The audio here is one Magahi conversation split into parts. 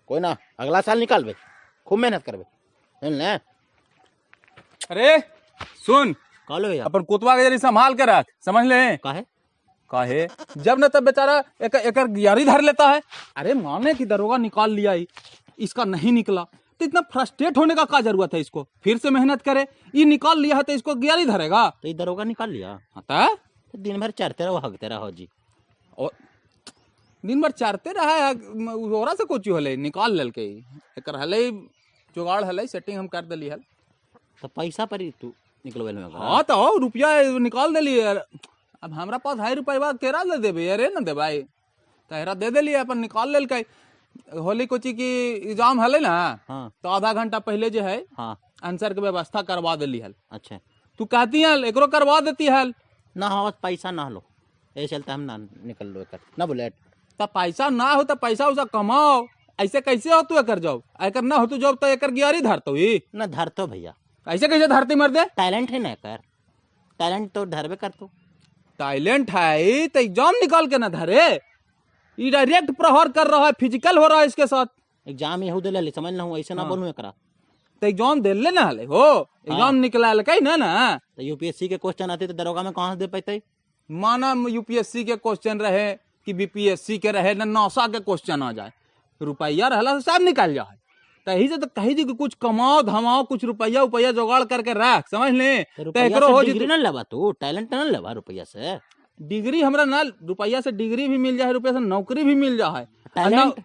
कोई ना, अगला साल निकालबे, खूब मेहनत करबे, सुन ले। अरे सुन, कहलो भैया। अपन कुतवा के जरी संभाल के रख, समझ ले। काहे? काहे जब न तब बेचारा एक एकर गियारी धर लेता है। अरे माने कि दरोगा निकाल लिया ही, इसका नहीं निकला तो इतना फ्रस्ट्रेट होने का क्या जरूरत है इसको? फिर से मेहनत करे, ये निकाल लिया है तो इसको गियारी धरेगा। तो ये दरोगा निकाल लिया? हाँ ता? तो दिन भर चरते रहो हगते रहो जी। और दिन भर चरते रहा है, ओरा से कुछ होले निकाल लेलके, एकर हले जुगाड़ हले सेटिंग हम कर देली हल। तो पैसा पर ही तू निकलवेल में? हाँ तो आओ, रुपया निकाल देली यार। अब हमरा पास है रुपया, केरा ले देबे? अरे ना देबाई तहरा दे देली, अपन निकाल लेलकै। होली कोची की एग्जाम हले ना, हाँ। तो आधा घंटा पहले जो है हाँ। आंसर के व्यवस्था करवा देली हल। अच्छा। तू कहती हल एकरो करवा देती हल। ना हो पैसा ना लो, ये चलता हम ना निकल लो एकर ना बुलेट। तो पैसा ना हो तो पैसा उसा कमाओ, ऐसे कैसे हो तू एकर जॉब? एकर ना हो तू जॉब तो एकर गियारी धरतो ही ना धरतो भैया। ऐसे कैसे धरती मर दे? टैलेंट है ना एकर, टैलेंट तो धरबे करतो। टैलेंट है तो एग्जाम निकाल के ना धरे, ये डायरेक्ट प्रहार कर रहा है, फिजिकल हो रहा है इसके साथ। एग्जाम यहू दे ले समझ ना हूँ, ऐसे ना हाँ। बोलूँ एकरा। तो एग्जाम दे ले ना हले हो, एग्जाम निकला लकै ना ना। तो यूपीएससी के क्वेश्चन आते तो दरोगा में कहाँ से दे पाते? माना यूपीएससी के क्वेश्चन रहे कि बीपीएससी के रहे ना नासा के क्वेश्चन आ जाए, रुपया रहला से सब निकल जाए। तही से तो कही जी कि कुछ कमाओ धमाओ, कुछ रुपया उपया जुगाड़ करके रख, समझ ले। तो तो रुपया एकरो से हो डिग्री जितु ना लेबा तू, टैलेंट ना लेबा रुपया से। डिग्री हमरा ना रुपया से डिग्री भी मिल जाए, रुपया से नौकरी भी मिल जाए। टैलेंट?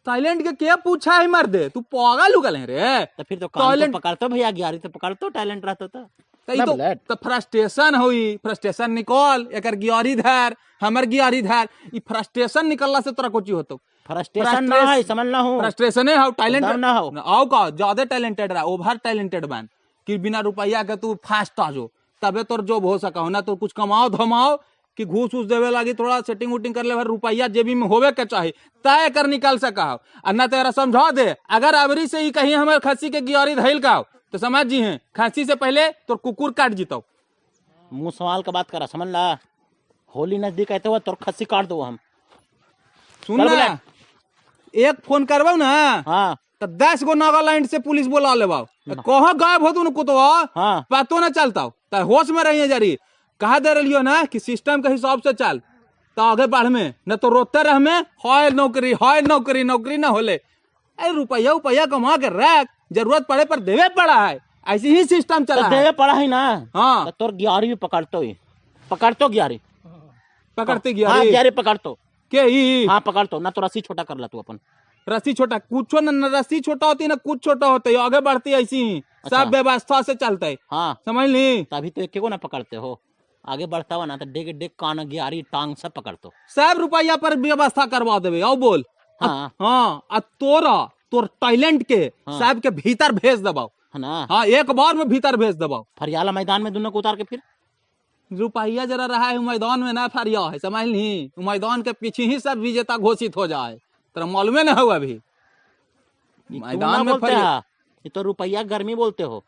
टैलेंट के क्या पूछा है मर्दे, तू पागल उगल है रे। तो फिर तो काम तो टैलेंट- पकड़तो भैया, ग्यारह तो पकड़तो, टैलेंट रहतो तो। तो ई ना तो बुलेट। तो फ्रस्ट्रेशन होई, फ्रस्ट्रेशन निकाल, एकर गियारी धर, हमर गियारी धर, ई फ्रस्ट्रेशन निकलला से तोरा कोची होतो? फ्रस्ट्रेशन ना है, समझ ना हूँ। फ्रस्ट्रेशन है, टैलेंट एकदम ना हो। आओ का ज्यादा टैलेंटेड रहा, ओवर टैलेंटेड बन कि बिना रुपया के तू फास्ट आ जो, तबे तोर जॉब हो सका हो ना। तो कुछ कमाओ धमाओ कि घूस उस देवे लागी, थोड़ा सेटिंग उटिंग कर ले, भर रुपया जेबी में होवे के चाही तय कर निकाल सका हो। आ ना तेरा समझा दे, अगर अबरी से ही कहीं हमारे खसी के गियारी धैल का हो तो समझ जी हैं, खांसी से पहले तोर कुकुर काट जीतो। मुँह सवाल का बात करा समझ ला, होली नजदीक आते हुआ तोर खसी काट दो हम। सुन ना, एक फोन करबो ना हाँ। तो 10 गो नागालैंड से पुलिस बोला लेबा, कहाँ गायब हो तू कुतवा, हाँ। पतो ना चलता, तो होश में रहिए जरी। कहा दे रही हो ना कि सिस्टम के हिसाब से चल तो आगे बढ़ में, न तो रोते रह में हाय नौकरी हाय नौकरी, नौकरी ना होले। अरे रुपया उपया कमा के रख, जरूरत पड़े पर देवे पड़ा है, ऐसी ही सिस्टम तो चला है। देवे पड़ा है ना। हाँ। तो तोर ग्यारह भी पकड़तो ही, पकड़तो ग्यारह, पकड़ते हाँ ग्यारह ग्यारह पकड़तो के ही। हाँ पकड़तो ना, तो रस्सी छोटा कर ला तू अपन। रस्सी छोटा कुछो न, रस्सी छोटा होती ना कुछ छोटा होते, आगे बढ़ती ऐसी ही अच्छा। सब व्यवस्था से चलते है, हाँ समझ ली। तभी तो एक को ना पकड़ते हो, आगे बढ़ता हुआ ना तो डेग डेग कान ग्यारह टांग सब पकड़तो। सब रुपया पर व्यवस्था करवा देवे। आओ बोल। हाँ। हाँ, आ तोरा तोर टैलेंट के हाँ। साहब के भीतर भेज दबाओ। है ना। हाँ एक बार में भीतर भेज दबाओ। फरियाला मैदान में दोनों को उतार के फिर रुपया जरा रहा है मैदान में ना फरिया है, समझ ली। मैदान के पीछे ही सब विजेता घोषित हो जाए, तेरा मालूमे ना हो अभी। ये तू ना मैदान में बोलते फरिया है, ये तो रुपया गर्मी बोलते हो।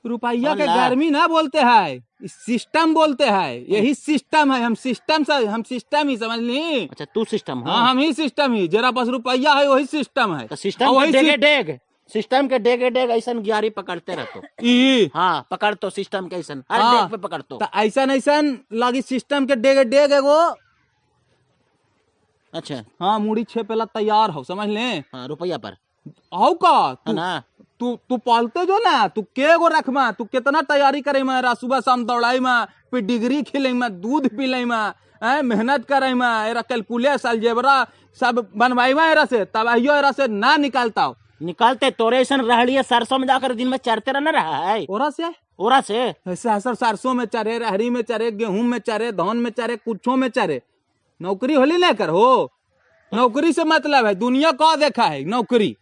रुपया के अल्लाह। गर्मी ना बोलते हैं, सिस्टम बोलते हैं। यही सिस्टम है, हम सिस्टम से, हम सिस्टम ही समझ ली। अच्छा तू सिस्टम हो। हाँ हम ही सिस्टम ही, जरा पास रुपया है वही सिस्टम है। तो सिस्टम और के वही डेगे डेग, सिस्टम के डेगे डेग ऐसा ग्यारी पकड़ते रहतो। ई। हाँ पकड़तो सिस्टम के ऐसा, हर हाँ। डेग पे पकड़तो। तो ऐसा ऐसा लागी सिस्टम के डेगे डेग एगो। अच्छा। हाँ मुड़ी छेपेला तैयार हो, समझ ले। हाँ रुपया पर आओ का तू है ना। तू तू पालते जो ना, तू के गो रखमा, तू कितना तैयारी करे में, सुबह शाम दौड़ाई में, फिर डिग्री खिले में, दूध पिले में, मेहनत करे में, एरा कैलकुलेस अलजेब्रा सब बनवाई में एरा से, तब आइयो एरा से ना निकालता हो। निकालते तोरे ऐसा रहड़ी सरसों में जाकर दिन में चरते रहना रहा है। ओरा से ओरा से ऐसा सर सरसों में चरे, रहरी में चरे, गेहूं में चरे, धान में चरे, कुछो में चरे। नौकरी होली ना कर हो, नौकरी से मतलब है दुनिया का देखा है नौकरी,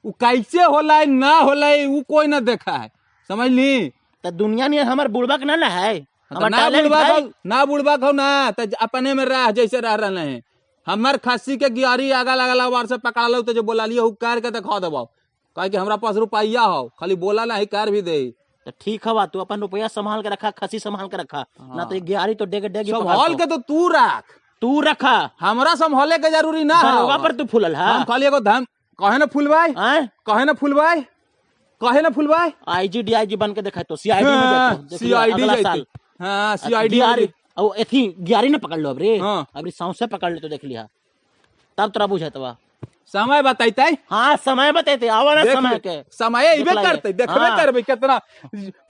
वो कैसे होला ना होला वो कोई ना देखा है, समझ ली। तो दुनिया नहीं हमार बुढ़बा के ना ना है, तो हमार ना टैलेंट बुढ़बा है। खो, ना बुढ़बा खो ना तो अपने में रह जैसे रह रहे हैं। हमर खस्सी के गियारी आगा लगला बार से पकड़ा लो तो जो बोला लियो कर के दिखा देबो, काहे कि हमरा पास रुपया हो, खाली बोला ना ही कर भी दे। तो ठीक हवा तू अपन रुपया संभाल के रखा, खसी संभाल के रखा। हाँ। ना तो गियारी तो डेग डेग ही संभाल पकड़तो। के तो तू रख, तू रखा, हमरा संभाले के जरूरी ना दरोगा है। पर तू फूलल है। हम खाली एगो धम कहे ना फूलबाई, आए कहे ना फूलबाई, कहे ना फूलबाई। आईजी डीआईजी बन के देखा तो सीआईडी में जातो, देख लियो, सीआईडी अगला साल। हां सीआईडी। गियारी और एथी गियारी ने पकड़ लो अब रे। हाँ। अबरी सौंसे पकड़ ले तो देख लिया, तब तोरा बुझतवा। समय बताइतै। हाँ समय बतेते, आवा ना समय के समय अइबे देख लागे। करते, देखबे हाँ। करबे कितना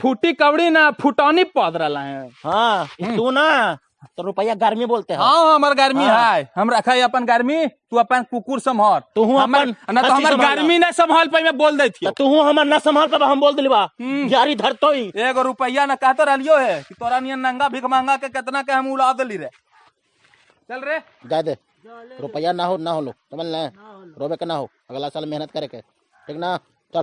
फूटी कवड़ी ना फुटानी पद रहा है। हाँ तू ना तो रुपया गर्मी बोलते हैं। हाँ हमर गर्मी हाँ। है, हम रखा है अपन गर्मी, तू अपन कुकुर संभाल। तूहू हमर अपन ना तो खस्सी हमर संभाल। गर्मी ना संभाल पाई, मैं बोल देती। तो तू हमर ना संभाल पाबा, हम बोल दिली बा गियारी धरतो ही। एगो रुपया ना कहते रहलियो है कि तोरा नियन नंगा भीख मांगा के कितना के हम उड़ा देली रे। चल रे जा दे, रुपया ना हो ना हो लो, समझ ले, रोबे के ना हो, अगला साल मेहनत करे के, ठीक ना? चल।